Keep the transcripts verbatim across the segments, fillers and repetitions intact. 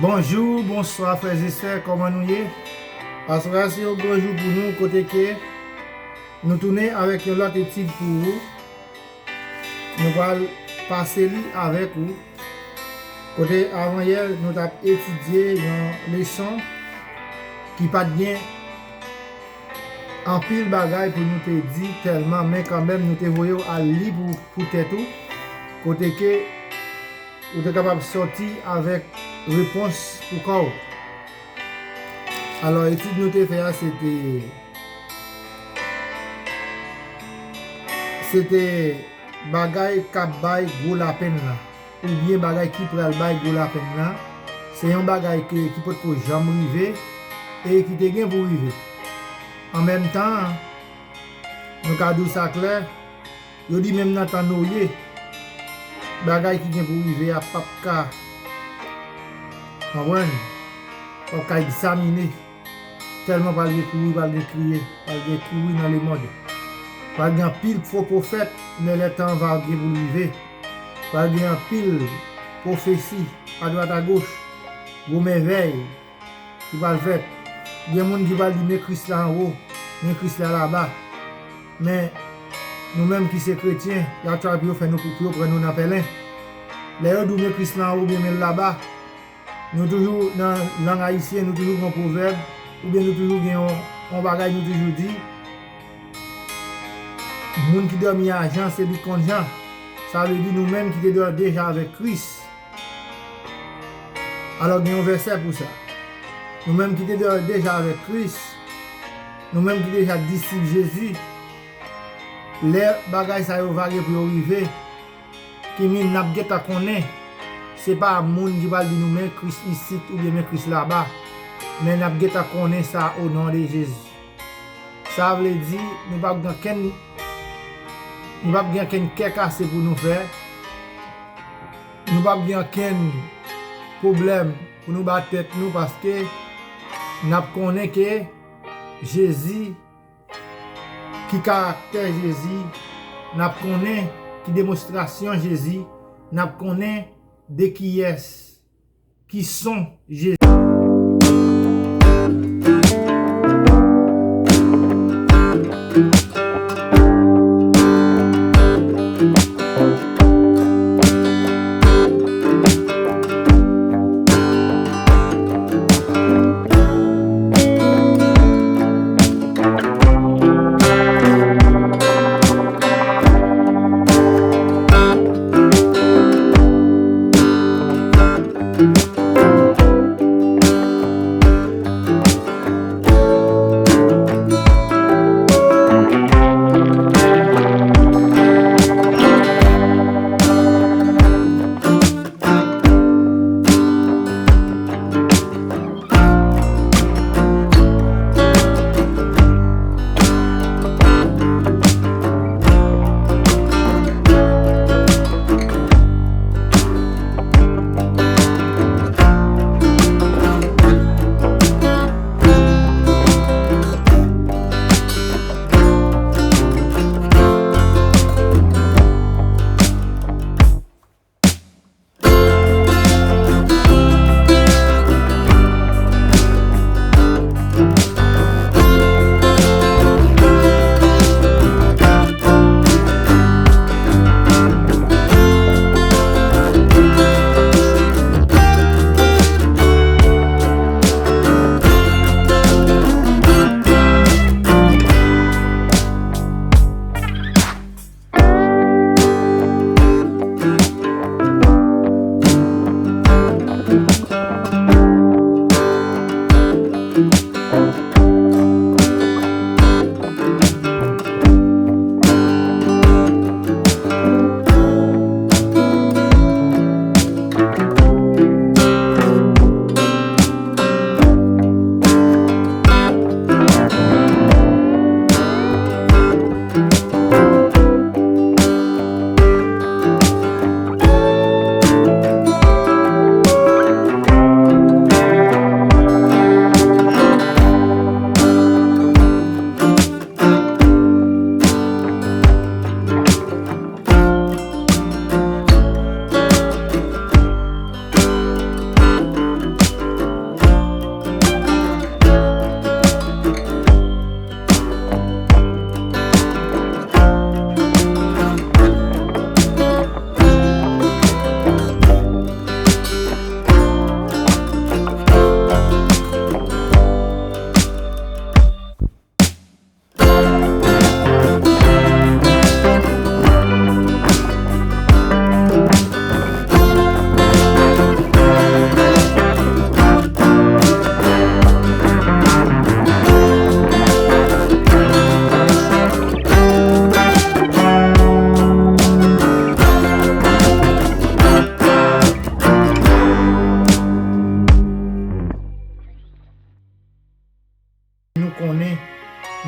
Bonjou, bonswa frè e sè, kòman nou ye? Aswè a se yon gran jou pou nou, kote ke nou tounen avèk yon lòt etid pou ou. Nou pral pase li avèk ou. Kote avanyè nou t ap etidye yon leson ki pa t gen anpil bagay pou nou te di tèlman, men kanmenm nou te voye w al li pou, pou tèt ou, kote ke ou te kapab sòti avèk repons pou kò w. Alò, etid nou te fè a, se te, se te bagay k ap bay gwo lapenn lan, oubyen bagay ki pral bay gwo lapenn lan, se yon bagay ke, ki potko janm rive e ki te gen pou rive. An menm tan, nou ka di w sa klè, yo di menm nan tan Noye, bagay ki gen pou rive a p ap ka, konprann, p ap ka egzamine. Tèlman pral gen kouri, pral gen kriye, pral gen kouri nan lemonn. Pral gen anpil fo pwofèt, men lè tan an va gen pou l rive. Pral gen anpil pwofesi, adwat agoch, gwo mèvèy ki pral fèt. Gen moun ki pral di, men Kris la anwo, men Kris la laba. Men, nou menm ki se kretyen, y ap travay pou yo fè nou, pou yo pran nou nan pèlen. Lè yo di w men Kris la anwo, oubyen men l laba, nou toujou nan lang ayisyen, nou toujou gen yon pwovèb, oubyen nou toujou gen yon, yon bagay nou toujou di, moun ki dòmi a Jan, se li k konn Jan. Sa vle di nou menm ki te dòmi deja avèk Kris. Alò, gen yon vèsè pou sa. Nou menm ki te dòmi deja avèk Kris, nou menm ki deja disip Jezi, lè bagay sa yo va gen pou yo rive, Kimin, n ap gentan konnen, se pa moun ki pral di nou, men Kris isit oubyen men Kris laba. Men n ap gentan konnen sa, o non de Jezi. Sa vle di, nou p ap gen ankenn, nou p ap gen ankenn kè kase pou nou fè. Nou p ap gen ankenn pwoblèm pou nou bat tèt nou, paske n ap konnen ke Jezi, ki karaktè Jezi n ap konnen, ki demonstrasyon Jezi n ap konnen, de kiyès, ki son Jezi.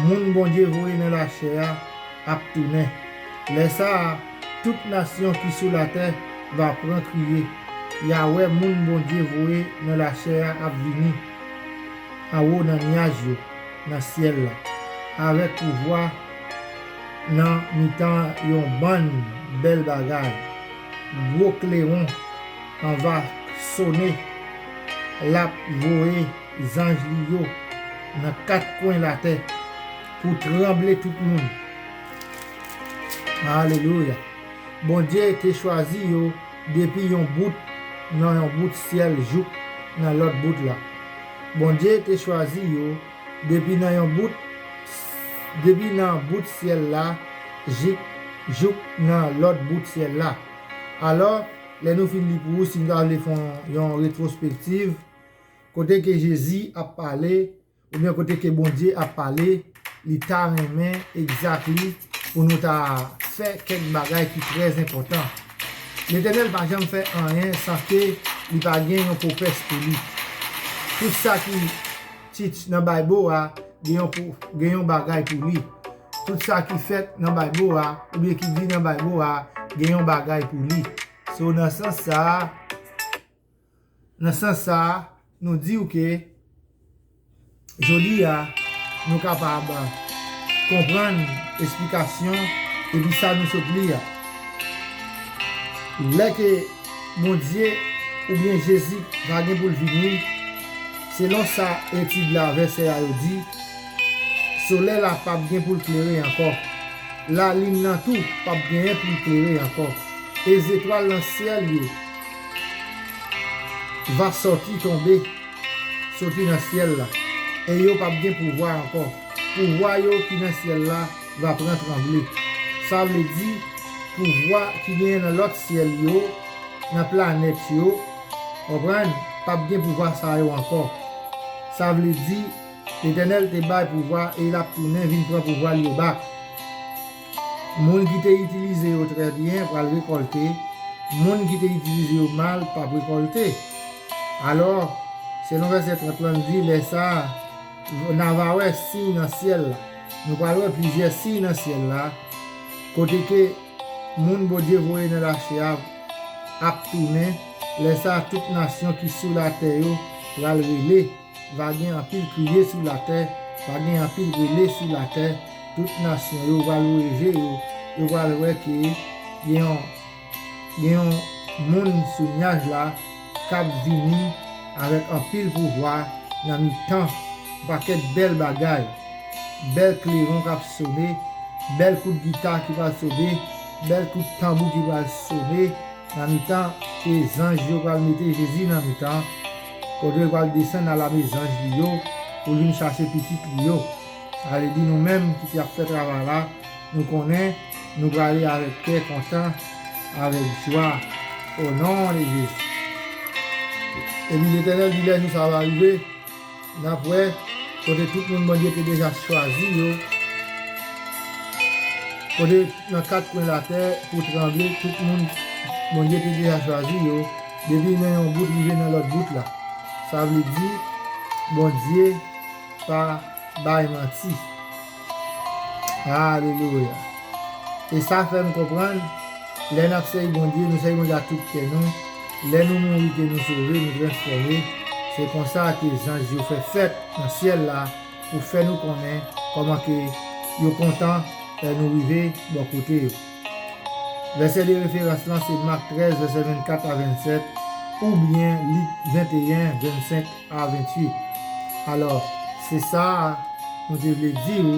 Moun Bondye voye nan lachè a ap tounen. Lè sa a, tout nasyon ki sou latè va pran kriye. Y a wè moun Bondye voye nan lachè a ap vini anwo nan nyaj yo, nan syèl la, avèk pouvwa nan mitan yon bann bèl bagay. Gwo klewon an va sone, l ap voye zanj li yo nan kat kwen latè pou tranble tout moun. Alelouya! Bondye te chwazi yo depi yon bout nan yon bout syèl jouk nan lòt bout la. Bondye te chwazi yo depi nan yon bout, depi nan bout syèl la jik, jouk nan lòt bout syèl la. Alò, lè nou fin li pou ou, si nou ta vle fè yon, yon retwospektiv, kote ke Jezi ap pale, oubyen kote ke Bondye ap pale, li ta renmen exactly pou nou ta fè kèk bagay ki trè enpòtan. Letènèl pa janm fè anyen san ke li pa gen yon pwopès pou li. Tout sa ki teach nan Bible a, gen yon pou, gen yon bagay pou li. Tout sa ki fèt nan Bible a, oubyen ki di nan Bible a, gen yon bagay pou li. So, nan sans sa a, nan sans sa a, nou di w ke jodi a, nou kapab konprann esplikasyon epi sa nou sot li a. Lè ke Bondye oubyen Jezi va gen pou l vini, selon sa etid la, vèsè a yo di, solèy la p ap gen pou l klere ankò. Lalin nan tou p ap genyen pou l klere ankò. E zetwal nan syèl yo va sòti tonbe, soti nan syèl la, e yo p ap gen pouvwa ankò. Pouvwa yo ki nan syèl la va pran tranble. Sa vle di, pouvwa ki genyen nan lòt syèl yo, nan planèt yo, konprann, p ap gen pouvwa sa yo ankò. Sa vle di, Letènèl te bay pouvwa e l ap tounen vin pran pouvwa l yo bak. Moun ki te itilize yo trè byen pral rekòlte, moun ki te itilize yo mal p ap rekòlte. Alò, selon vèsè trant lan, li di, lè sa a, n a va wè siy nan syèl la. Nou pral wè plizyè siy nan syèl la, kote ke moun Bondye voye nan lachè a ap tounen. Lè sa a, tout nasyon ki sou latè yo pral rele. Va gen anpil kriye sou latè, va gen anpil rele sou latè. Tout nasyon yo pral voye je yo, yo pral wè ke gen yon, gen yon moun sou nyaj la k ap vini avèk anpil pouvwa nan mitan yon pakèt bèl bagay. Bèl klewon k ap sone, bèl kout gita ki pral sone, bèl kout tanbou ki pral sone, nan mitan ke zanj yo pral mete Jezi nan mitan, kote yo pral desann al ame zanj li yo pou vin chache pitit li yo. Sa vle di nou menm ki t ap fè travay la, nou konnen nou prale avèk kè kontan, avèk jwa, o non de Jezi. Epi Letènèl di lè jou sa va rive, n ap wè kote tout moun Bondye te deja chwazi yo, kote nan kat kwen latè pou tranble, tout moun Bondye te deja chwazi yo, depi nan yon bout rive nan lòt bout la. Sa vle di, Bondye pa bay manti. Alelouya. E sa fè n konprann, lè n ap sèvi Bondye, nou sèvi Bondye ak tout kè nou. Lè nou mouri, ke nou sove, nou transfòme. Se konsa ke zanj yo fè fèt nan syèl la pou fè nou konnen kòman ke yo kontan lè nou rive bò kote yo. Vèsè de referans lan se Mak trèz, vèsè vennkat a vennsèt, oubyen Lik venteyen, vennsenk a venntuit. Alò, se sa a nou te vle di w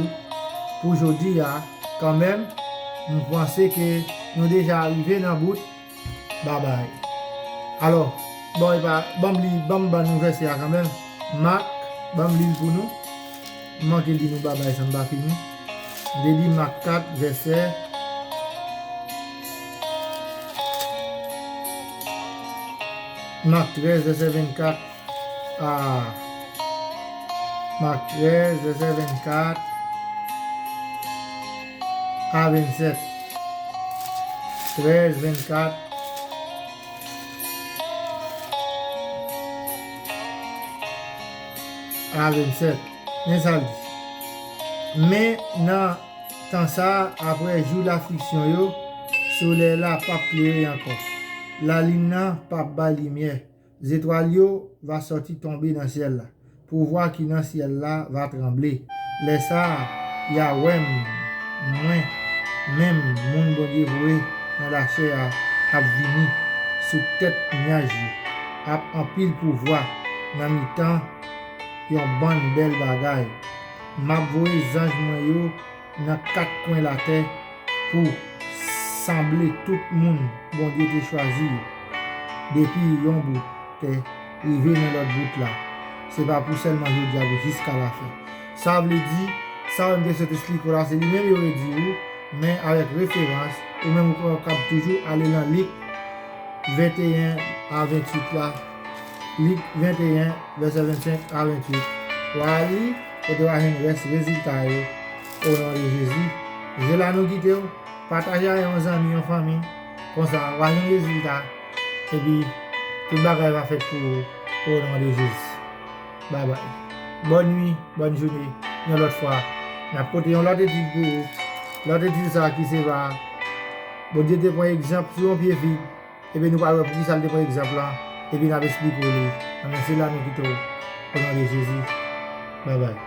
pou jodi a. Kanmenm, m panse ke nou deja rive nan bout. Babay. Alò, bon, epa, ban m li, ban m ban nou vèsè a kanmenm. Mak, ban m li l pou nou. M manke di nou babay san m pa fini. M te di Mak kat, vèsè, Mak trèz, vèsè vennkat a, Mak trèz, vèsè vennkat a vennsèt. Trèz, vennkat a vennsèt. Men sa l di. Men nan tan sa a, apre jou lafliksyon yo, solèy la p ap klere ankò, lalin nan p ap bay limyè, zetwal yo va sòti tonbe nan syèl la, pouvwa ki nan syèl la va tranble. Lè sa a, y a wè m, mwen menm, moun Bondye voye nan lachè a, ap vini sou tèt nyaj yo, ap anpil pouvwa nan mitan yon bann bèl bagay. M ap voye zanj mwen yo nan kat kwen latè pou sanble tout moun Bondye te chwazi yo, depi yon bout tè rive nan lòt bout la. Se pa pou sèlman jodi a, pou jiska lafen. Sa vle di, sa w menm te sot esplike w la, se li menm yo redi w, men avèk referans, ou menm ou kapab toujou ale nan Lik venteyen a venntuit la, Lik venteyen, vèsè vennsenk a venntuit. W a li, kote w a jwenn rès rezilta yo, o non de Jezi. Se la nou kite w, pataje a yon zanmi, yon fanmi, konsa, w a jwenn rezilta, epi tout bagay va fèt pou ou, o non de Jezi. Babay. Bòn nwi, bòn jounen, yon lòt fwa. N ap pote yon lòt etid pou ou. Lòt etid sa ki se va, Bondye te pran egzanp sou yon pye fig. Epi nou pral wè poukisa l te pran egzanp lan. Epi n ap esplike w li. Anben se la nou kite w. O non de Jezi. Babay.